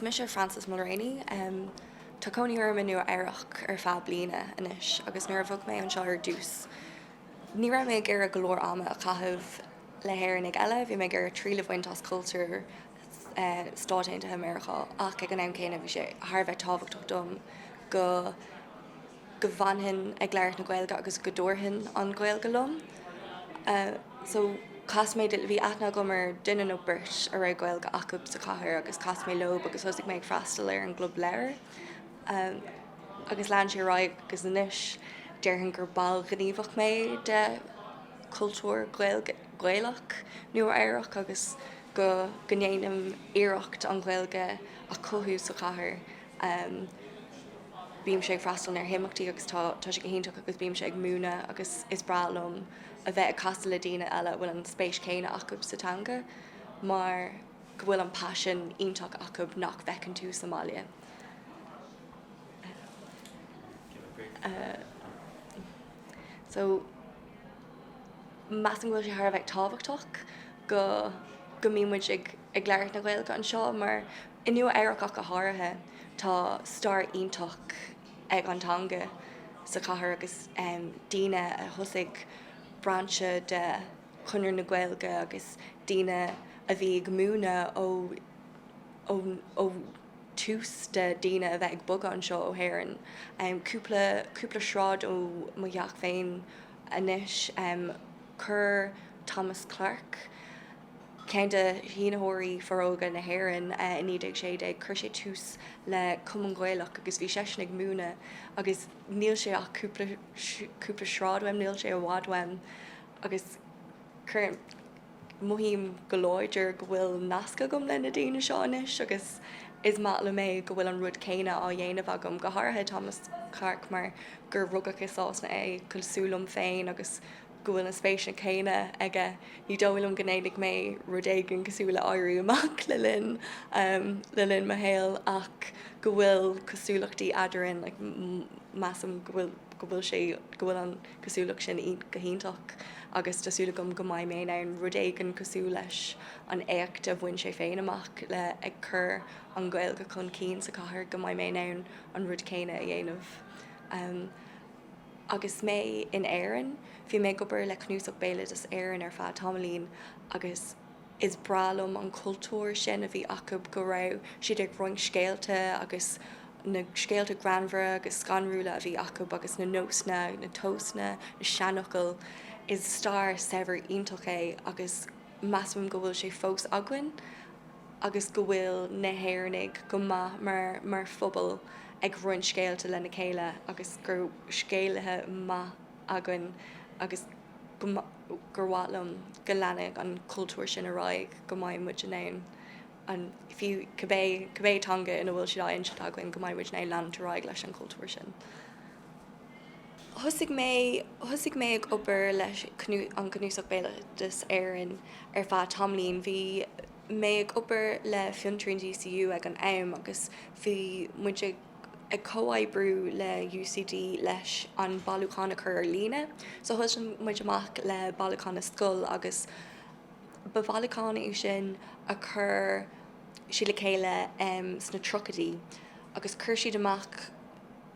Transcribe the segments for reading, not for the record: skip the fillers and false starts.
mise Frances Mulraney. Tá cónaí orm i Nua Eabhrac ar feadh bliana anois agus nuair a bhog mé anseo ar dtús ní raibh mé ag iarraidh go leor ama a chaitheamh le hÉireannaigh eile, bhí mé ag iarraidh triail a bhaint as cultúr Stáit Aontaithe Meiriceá ach ag an am céanna bhí sé thar a bheith tábhachtach dom go go bhfanfainn ag labhairt na Gaeilge agus go dtabharfainn an Ghaeilge liom. So chas mé, bhí aithne agam ar duine nó beirt a raibh Gaeilge acu sa chathair agus chas mé leo agus thosaigh mé ag freastal ar an gclub leabhar. Agus lean sé ar aghaidh agus anois déarfainn gur ball gníomhach mé de chultúr Gaeilge, Gaelach Nua Eabhrac agus go go ndéanaim iarracht an Ghaeilge a chothú sa chathair. Bímse ag freastal ar himeachtaí agus tá tá sé go hiontach agus bímse ag múineadh agus is breá liom a bheith ag casadh le daoine eile a bhfuil an spéis chéanna acu sa teanga mar go bhfuil an paisean iontach acu nach bhfeiceann tú sa mbaile. So measaim go bhfuil sé thar a bheith tábhachtach go go mbíonn muid ag ag labhairt na Gaeilge anseo mar i Nua Eabhrac ach go háirithe tá stair iontach ag an teanga sa chathair agus daoine a thosaigh brainse de Chonradh na Gaeilge agus daoine a bhí ag múineadh ó ó ó tús de daoine a bheith ag bogadh anseo ó hÉirinn. Cúpla cúpla sráid ó mo theach féin anois chuir Thomas Clarke, ceann de shínitheoirí Foróige na hÉireann i 1916, chuir sé tús le Cumann Gaelach agus bhí seisean ag múineadh agus níl sé ach cúpla cúpla sráid uaim, níl sé i bhfad uaim agus cuireann, mothaím go láidir go bhfuil nasc agam le na daoine seo anois agus is maith liom é go bhfuil an rud céanna á dhéanamh agam, go háirithe Thomas Clarke mar gur rugadh i Sasana é cosúil liom féin agus go bhfuil na spéiseanna céanna aige. Ní dóigh liom go ndéanfaidh mé rud éigin cosúil le Éirí Amach le linn le linn mo shaoil ach go bhfuil cosúlachtaí eadrainn, like measaim go bhfuil go bhfuil sé go bhfuil an cosúlacht sin go hiontach agus tá súil agam go mbeidh mé in ann rud éigin cosúil leis an éacht a bhain sé féin amach le ag cur an Ghaeilge chun cinn sa chathair go mbeidh mé in ann an rud céanna a dhéanamh. Agus mé in Éirinn, bhí mé ag obair le Cnuasach Béaloideas Éireann ar feadh tamaillín agus is breá liom an cultúr sin a bhí acu, go raibh siad ag roinnt scéalta agus na scéalta greannmhara agus scanrúla a bhí acu agus na nósanna, na tósanna, na seanfhocail. Is stair saibhir iontach é agus measaim go bhfuil sé fós againn. agus go bhfuil na hÉireannaigh go maith mar mar phobal ag roinnt scéalta lena chéile agus gur scéalaithe maith againn agus go gur mhaith liom go leanfaidh an cultúr sin ar aghaidh, go mbeidh muid in ann an fiú cibé cibé teanga ina bhfuil siad á insint againn go mbeidh muid in ann leanúint ar aghaidh leis an chultúr sin. Thosaigh mé thosaigh mé ag obair leis an gCnuasach Béaloideas Éireann ar feadh tamaillín. Bhí mé ag obair le Fiontraí in DCU ag an am agus bhí muid ag ag comhoibriú le UCD leis an bailiúchán a chur ar líne. So thosaigh muid amach le bailiúchán na scol agus ba bhailiúchán é sin a chuir siad le chéile sna tríochaidí agus chuir siad amach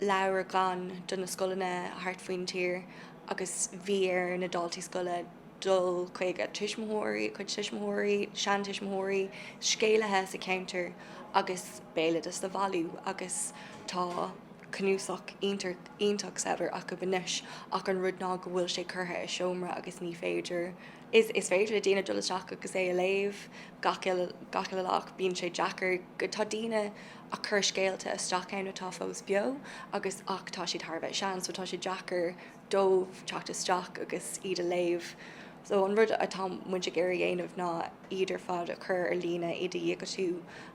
leabhragán do na scoileanna thart faoin tír agus bhí ar na daltaí scoile dul chuig a tuismitheoirí, a cuid tuismitheoirí, seantuismitheoirí, scéalaithe sa cheantar agus béaloideas a bhailiú agus tá cnuasach iontach iontach saibhir acu anois ach an rud ná go bhfuil sé curtha i seomra agus ní féidir, is is féidir le daoine dul isteach agus é a léamh gach uile gach uile lá ach bíonn sé deacair, tá daoine a chuir scéalta isteach ann atá fós beo agus ach tá siad thar a bheith sean so tá sé deacair dóibh teacht isteach agus iad a léamh. So an rud atá muid ag iarraidh a dhéanamh ná iad ar fad a chur ar líne, iad a dhigitiú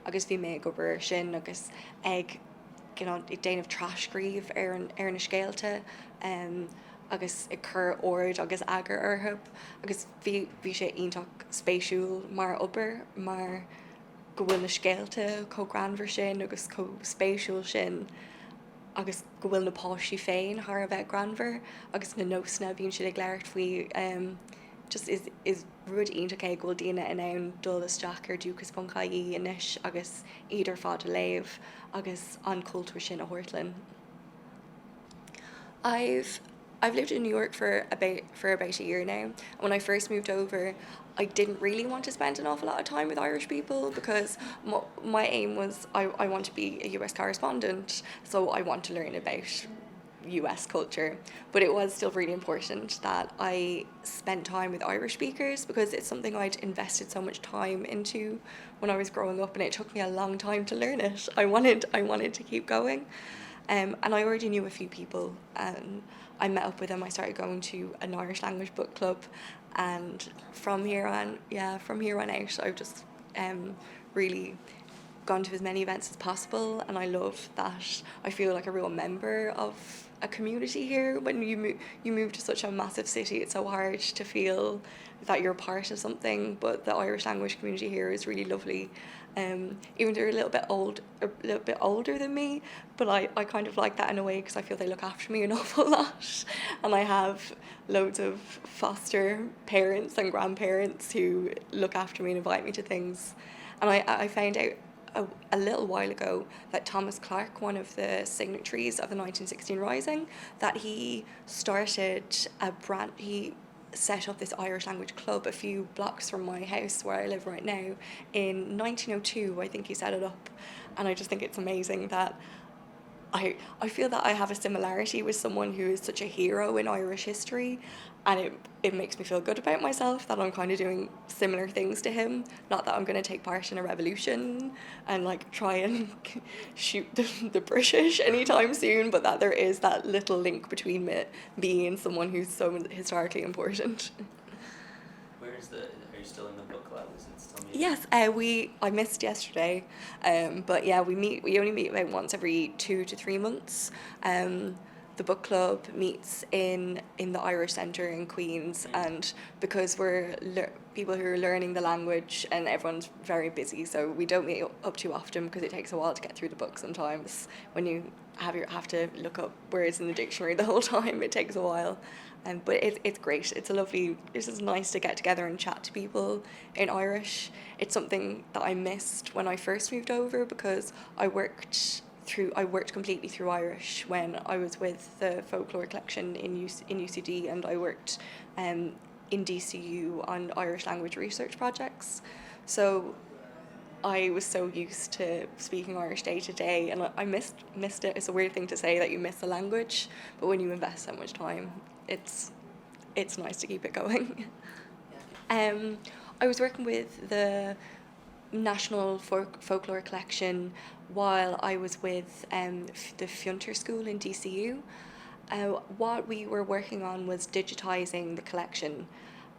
agus bhí mé ag obair ar sin agus ag you know ag déanamh tras-scríobh ar an ar na scéalta um agus ag cur ord agus eagar orthu agus bhí bhí sé iontach spéisiúil mar obair mar go bhfuil na scéalta chomh greannmhar sin agus chomh spéisiúil sin. agus go bhfuil na páistí féin thar a bheith greannmhar agus na nósanna a bhíonn siad ag labhairt faoi. Just is is rud iontach é go bhfuil daoine in ann dul isteach ar dúchas.ie anois agus iad ar fad a léamh agus an cultúr sin a thabhairt linn. I've I've lived in New York for about for about a year now. And when I first moved over, I didn't really want to spend an awful lot of time with Irish people because my, my aim was I, I want to be a US correspondent, so I want to learn about US culture. But it was still really important that I spent time with Irish speakers because it's something I'd invested so much time into when I was growing up and it took me a long time to learn it. I wanted I wanted to keep going. Um, and I already knew a few people and I met up with them. I started going to an Irish language book club and from here on yeah from here on out I've just um, really gone to as many events as possible and I love that I feel like a real member of a community here when you move you move to such a massive city it's so hard to feel that you're part of something but the Irish language community here is really lovely um even they're a little bit old a little bit older than me but I, I kind of like that in a way because I feel they look after me an awful lot and I have loads of foster parents and grandparents who look after me and invite me to things and I, I found out a, a little while ago that Thomas Clark, one of the signatories of the 1916 Rising, that he started a brand, he set up this Irish language club a few blocks from my house where I live right now in 1902 I think he set it up and I just think it's amazing that I, I feel that I have a similarity with someone who is such a hero in Irish history and it, it makes me feel good about myself that I'm kind of doing similar things to him. Not that I'm going to take part in a revolution and like try and shoot the, the British anytime soon, but that there is that little link between me, me and someone who's so historically important. Where is the are you still in the book club? Is it still meeting? Yes, uh, we I missed yesterday, um, but yeah, we meet we only meet about once every two to three months. Um, the book club meets in in the Irish Centre in Queens mm. and because we're people who are learning the language and everyone's very busy so we don't meet up too often because it takes a while to get through the book sometimes when you have your have to look up words in the dictionary the whole time it takes a while um, but it, it's great it's a lovely it's just nice to get together and chat to people in Irish it's something that I missed when I first moved over because I worked through I worked completely through Irish when I was with the folklore collection in, UC, in UCD and I worked um, in DCU on Irish language research projects. So I was so used to speaking Irish day to day and I missed missed it. It's a weird thing to say that you miss the language, but when you invest so much time, it's it's nice to keep it going. Um, I was working with the National Folk Folklore Collection while I was with um, the Fiontar School in DCU. Uh, what we were working on was digitizing the collection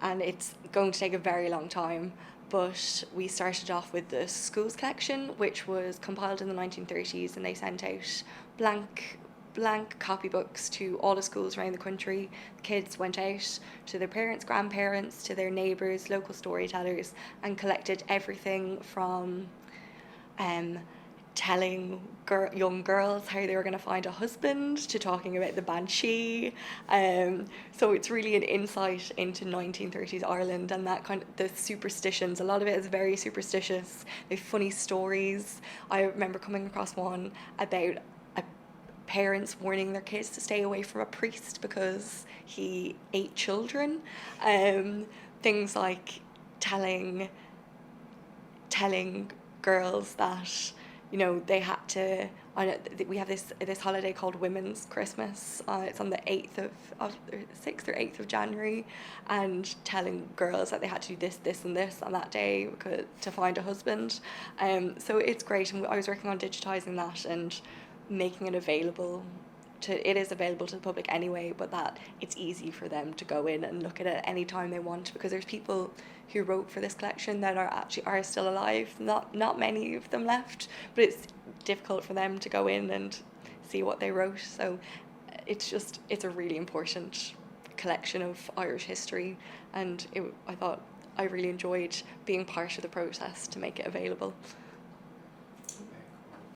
and it's going to take a very long time but we started off with the schools collection which was compiled in the 1930s and they sent out blank blank copybooks to all the schools around the country. The kids went out to their parents, grandparents, to their neighbours, local storytellers and collected everything from um, telling gir young girls how they were going to find a husband to talking about the banshee. Um, so it's really an insight into 1930s Ireland and that kind of the superstitions. A lot of it is very superstitious. They have funny stories. I remember coming across one about a parents warning their kids to stay away from a priest because he ate children. Um, things like telling telling girls that you know they had to I know we have this this holiday called Women's Christmas uh, it's on the 8th of, of 6th or 8th of January and telling girls that they had to do this this and this on that day because, to find a husband um, so it's great and I was working on digitizing that and making it available to it is available to the public anyway but that it's easy for them to go in and look at it any time they want because there's people who wrote for this collection that are actually are still alive not not many of them left but it's difficult for them to go in and see what they wrote so it's just it's a really important collection of Irish history and it, I thought I really enjoyed being part of the process to make it available.